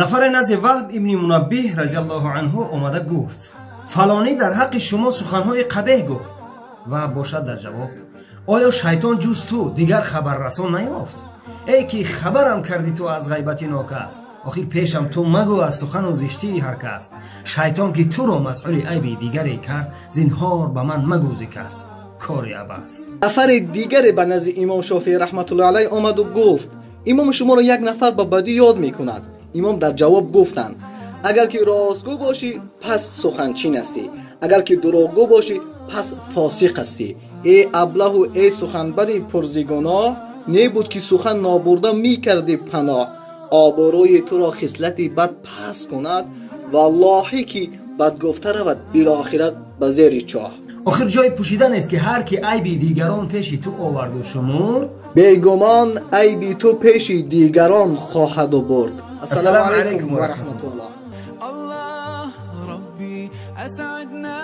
Нафаре назди Ваҳб ибни Мунаббиҳ разияллоҳу анҳу омада гуфт: фалонӣ дар ҳаққи шумо суханҳои қабеҳ гуфт. Ваҳб бошад дар ҷавоб: оё шайтон ҷуз ту дигар хабаррасон наёфт? Эй ки хабарам кардӣ ту аз ғайбати нокас, охир пешам ту магӯ аз сухану зиштии ҳар кас. Шайтон ки туро масъули айби дигаре кард, зинҳор ба ман магӯзи кас, кори абас. Нафари дигаре ба назди имом Шофеӣ раҳматуллоҳи алайҳ омаду гуфт: имоми шуморо як нафар ба бадӣ ёд мекунад. Имом дар ҷавоб гуфтанд: агар ки ростгӯ бошӣ, пас суханчин ҳастӣ, агар ки дурӯғгӯ бошӣ, пас фосиқ ҳастӣ. Эй аблаҳу эй суханбади пурзигуноҳ, не буд ки сухан нобурда мекардӣ паноҳ. Обрӯи туро хислати бад паст кунад, валлоҳӣ ки бадгуфта равад билохира ба зери чоҳ. Охир ҷои пӯшида нест ки ҳар ки айби дигарон пеши ту оварду шумурд, бегумон айби ту пеши дигарон хоҳаду бурд. Ассалому алайкум ва раҳматуллоҳ. Аллоҳ Рабби асъадна.